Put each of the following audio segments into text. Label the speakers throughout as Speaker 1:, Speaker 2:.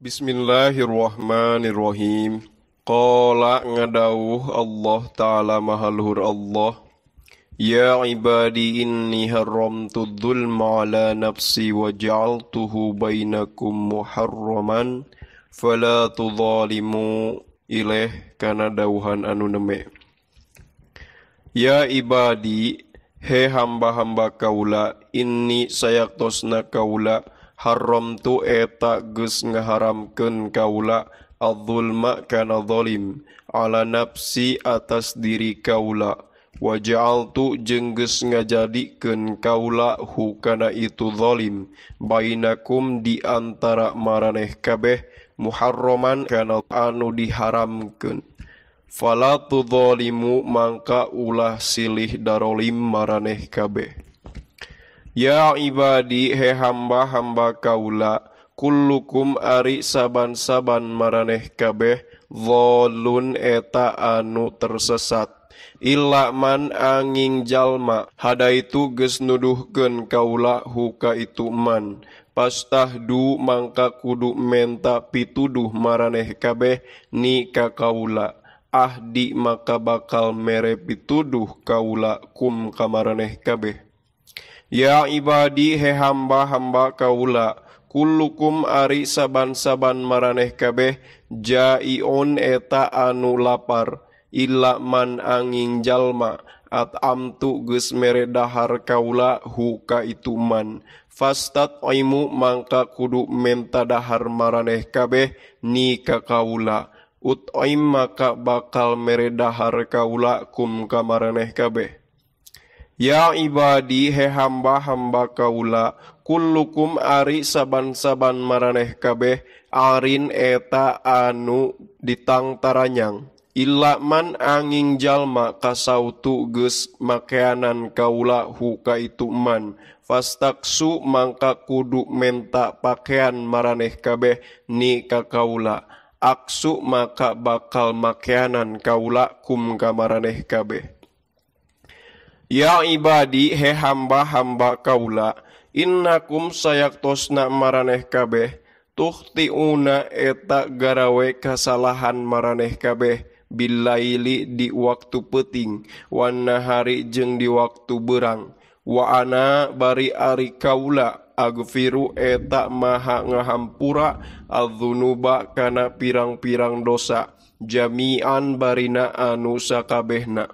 Speaker 1: Bismillahirrahmanirrahim. Qala ngadawuh Allah Ta'ala maha luhur Allah. Ya ibadi inni haramtu dzulma ala nafsi wa ja'altuhu bainakum muharraman fala tudzalimu ilaih kana dawuhan anu neme. Ya ibadi he hamba-hamba kaula inni sayaktosna kaula haramtu eta geus ngaharamkeun kaula adzulma kana zalim ala nafsi atas diri kaula wa ja'altu jeung geus ngajadikeun kaula hu kana itu zalim bainakum di antara maraneh kabeh muharraman kana anu diharamkeun fala tudzalimu mangka ulah silih darolim maraneh kabeh. Ya ibadi he hamba-hamba kaula kullukum ari saban-saban maraneh kabeh dzalun eta anu tersesat illa man angin jalma hadaitu geus nuduhkeun kaula huka itu man pastahdu mangka kudu menta pituduh maraneh kabeh ni ka kaula ahdi maka bakal mere pituduh kaula kum ka maraneh kabeh. Ya ibadi he hamba-hamba kaula kullukum ari saban-saban maraneh kabeh jaiun eta anu lapar illa man angin jalma at'amtu geus mere dahar kaula hu ka itu man fastat aimu mangka kudu menta dahar maraneh kabeh ni ka kaula ut'aim maka bakal mere dahar kaula kum ka maraneh kabeh. Ya ibadi he hamba-hamba kaula kullukum ari saban-saban maraneh kabeh arin eta anu ditangtaranyang illa man angin jalma kasautu geus makeanan kaula hu ka itu man fastaksu mangka kudu menta pakean maraneh kabeh ni ka kaula aksu maka bakal makeanan kaula kum ka maraneh kabeh. Ya ibadi he hamba-hamba kaula innakum sayaktosna maraneh kabeh tuhtiuna eta garawe kasalahan maraneh kabeh billaili di waktu peuting wan nahari jeung di waktu berang wa ana bari ari kaula agfiru eta maha ngahampura adzunuba kana pirang-pirang dosa jami'an barina anu sakabehna.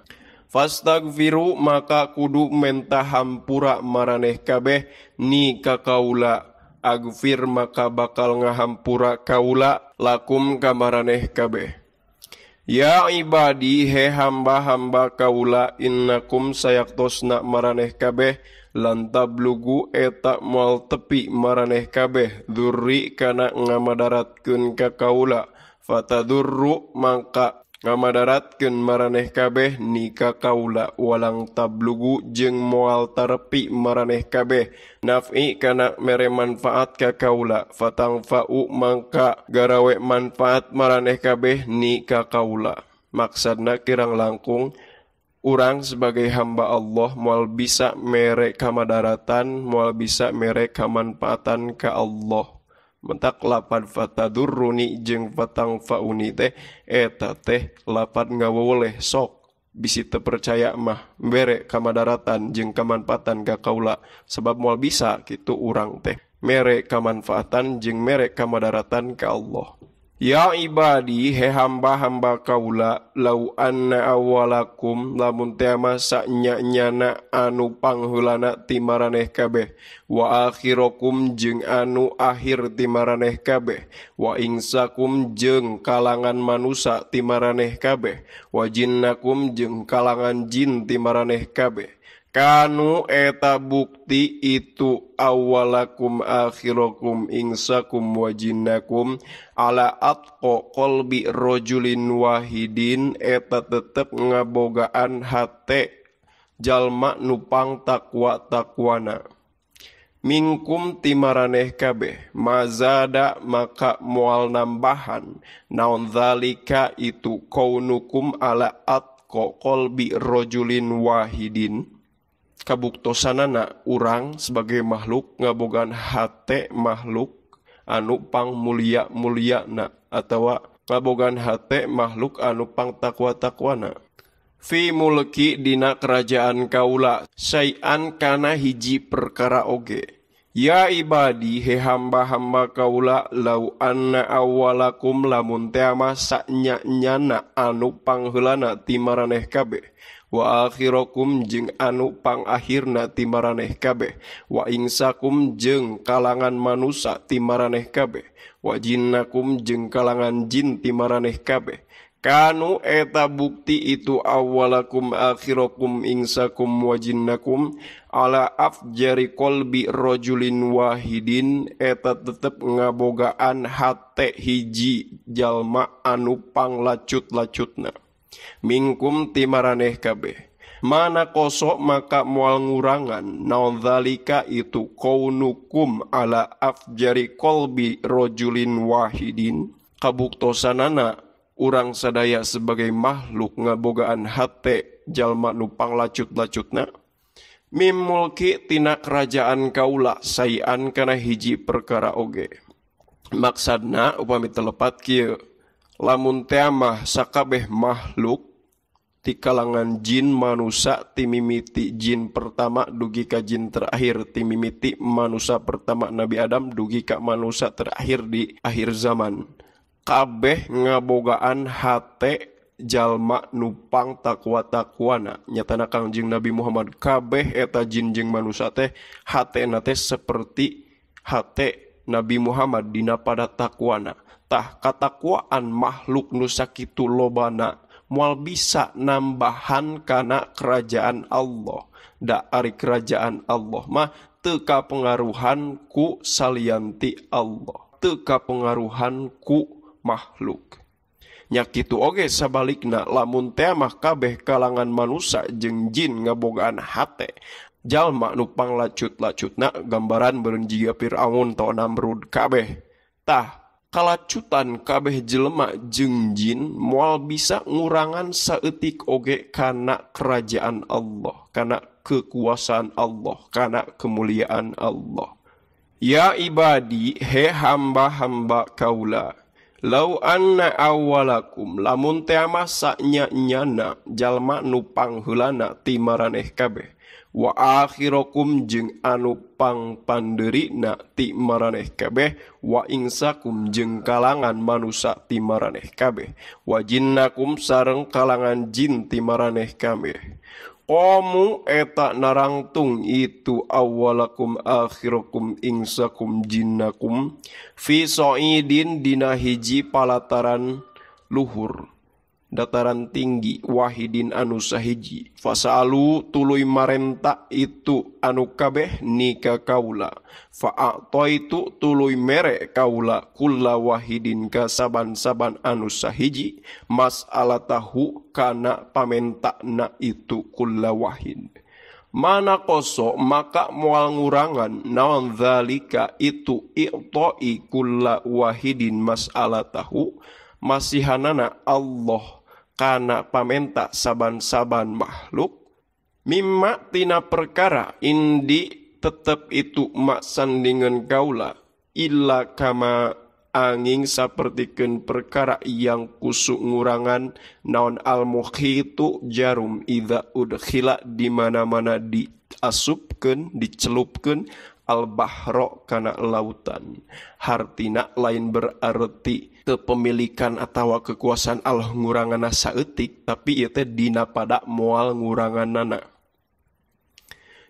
Speaker 1: Fastagfiru maka kudu menta hampura maraneh kabeh ni ka kaula agfir maka bakal ngahampura kaula lakum ka maraneh kabeh. Ya ibadi he hamba-hamba kaula innakum sayaktosna maraneh kabeh lan tablugu eta moal tepi maraneh kabeh dzurri kana ngamadaratkeun ka kaula fatadurru mangka ngamadaratkeun maraneh kabeh ni ka kaula walang tablugu jeung moal tarepi maraneh kabeh naf'i kana mere manfaat ka kaula fatangfa'u mangka garawe manfaat maraneh kabeh ni ka kaula. Maksudna kirang langkung urang sebagai hamba Allah moal bisa mere kamadaratan moal bisa mere kamanfaatan ka Allah. Mentak lapad fatadurruni jeung fatangfauni teh eta teh lapad ngawoleh sok bisi teu percaya mah mere kamadaratan jeung kamanfaatan ka kaula sebab moal bisa kitu urang teh mere kamanfaatan jeung mere kamadaratan ka Allah. Ya ibadi he hamba-hamba kaula lau anna awalakum lamun teh masa nya-nyana anu pangheulana ti maraneh kabeh wa akhirakum jeung anu akhir ti maraneh kabeh wa insakum jeung kalangan manusa ti maraneh kabeh wa jinnakum jeung kalangan jin ti maraneh kabeh kanu eta bukti itu awalakum akhirakum insakum wa jinnakum ala atqa qalbi rajulin wahidin eta tetep ngabogaan hate jalma nupang takwa takwana mingkum timaraneh kabeh mazada maka moal nambahan naon zalika itu kaunukum ala atqa qalbi rajulin wahidin. Kabuktosanana urang sebagai makhluk ngabogaan hate makhluk anu pang mulia-muliana atawa ngabogaan hate makhluk anu pang takwa-takwana. Fi mulki dina kerajaan kaula syai'an kana hiji perkara oge. Ya ibadi he hamba-hamba kaula lau anna awwalakum lamun teh mah sanya-nyana anu pangheulana ti maraneh kabeh wa akhirakum jeung anu pangakhirna ti maraneh kabeh wa insakum jeung kalangan manusa ti maraneh kabeh wa jinnakum jeung kalangan jin ti maraneh kabeh. Kanu eta bukti itu awalakum akhirakum insakum wa jinnakum ala afjari qalbi rajulin wahidin eta tetep ngabogaan hate hiji jalma anu panglacut-lacutna mingkum ti maraneh kabeh. Mana kosok maka moal ngurangan naon zalika itu kaunukum ala afjari qalbi rajulin wahidin kabuktosanana urang sadaya sebagai makhluk ngabogaan hate jalma nu panglacut-lacutna mim mulki tina kerajaan kaula sayan kana hiji perkara oge. Maksudna upami telepat kieu lamun teh mah sakabeh makhluk ti kalangan jin manusa ti mimiti jin pertama dugi ka jin terakhir ti mimiti manusa pertama Nabi Adam dugi ka manusa terakhir di akhir zaman kabeh ngabogaan hate jalma nupang takwa-takwana nyatana Kangjeng Nabi Muhammad kabeh eta jin jeung manusa teh hatena teh seperti hate Nabi Muhammad dina pada takwana. Tah katakwaan makhluk nu sakitu lobana moal bisa nambahan kana kerajaan Allah. Da ari kerajaan Allah mah teu kapengaruhan ku salianti Allah, teu kapengaruhan ku makhluk. Nya kitu oge sabalikna lamun teh mah kabeh kalangan manusa jeung jin ngabogaan hate jalma nu panglacut-lacutna gambaran beureun jiga Firaun atau Namrud kabeh. Tah kalacutan kabeh jelema jeung jin moal bisa ngurangan saeutik oge kana kerajaan Allah, kana kekuasaan Allah, kana kemuliaan Allah. Ya ibadi he hamba-hamba kaula lau anna awwalakum lamun teh mah sanya-nyana jalma nu pangheulana ti maraneh kabeh wa akhirakum jeung anu pangpandeurina ti maraneh kabeh wa insakum jeung kalangan manusa ti maraneh kabeh wa jinnakum sareng kalangan jin ti maraneh kabeh. Qamu eta narangtung itu awwalakum akhirakum insakum jinnakum fi sa'idin dina hiji palataran luhur dataran tinggi wahidin anu sahiji fasalu tuluy marenta itu anu kabeh nika kaula fa'atoitu tuluy mere kaula kulla wahidin ka saban-saban anu sahiji mas'alatahu kana pamentana itu kulla wahid. Mana koso maka moal ngurangan naon zalika itu i'ta'i kulla wahidin mas'alatahu masihanana Allah kana pamenta saban-saban makhluk mimma tina perkara indi tetep itu mak sandingan kaula illa kama angin sapertikeun perkara yang kusuk ngurangan naon al-mukhitu jarum idza udkhila di mana-mana diasupkeun dicelupkeun al-bahro kana lautan. Hartina lain berarti kepemilikan atawa kekuasaan Allah nguranganna saeutik tapi ieu teh dina pada moal nguranganana.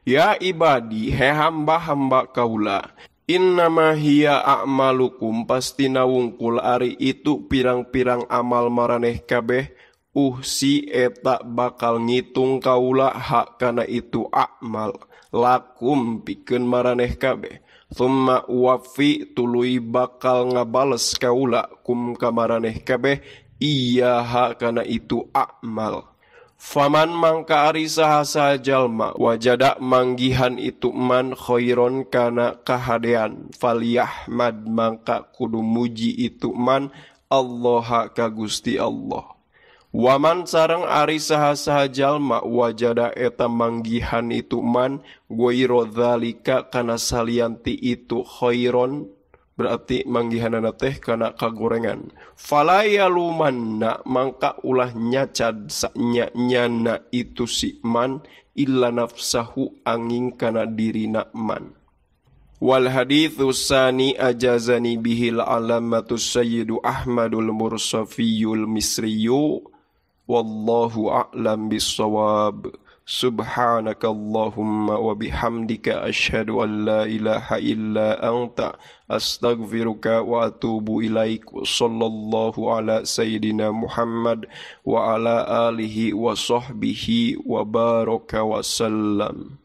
Speaker 1: Ya ibadi he hamba-hamba kaula innama hiya a'malukum pastina wungkul ari itu pirang-pirang amal maraneh kabeh uhsi eta bakal ngitung kaula hak kana itu amal lakum pikeun maraneh kabeh thumma wafi tuluy bakal ngabales kaula kum ka maraneh kabeh iyaha kana itu amal. Faman mangka ari saha-saha jalma wajada manggihan itu man khairon kana kahadean falyahmad mangka kudu muji itu man Allah ka Gusti Allah. Waman sareng ari saha-saha jalma wajada eta manggihan itu man goiro dzalika kana salianti itu khairon Berarti manggihanana teh kana kagorengan. Fala yalumanna mangka ulah nyacad sanya-nyana itu si man illa nafsahu angin kana dirina man. Wal hadithu sani ajazani bihil alamatu sayyidu Ahmadul Mursafiyul Misriyu wallahu a'lam bissawab. Subhanakallahumma wa bihamdika asyhadu an la ilaha illa anta astaghfiruka wa atubu ilaik. Sallallahu ala sayyidina Muhammad wa ala alihi wa sahbihi wa baraka wa sallam.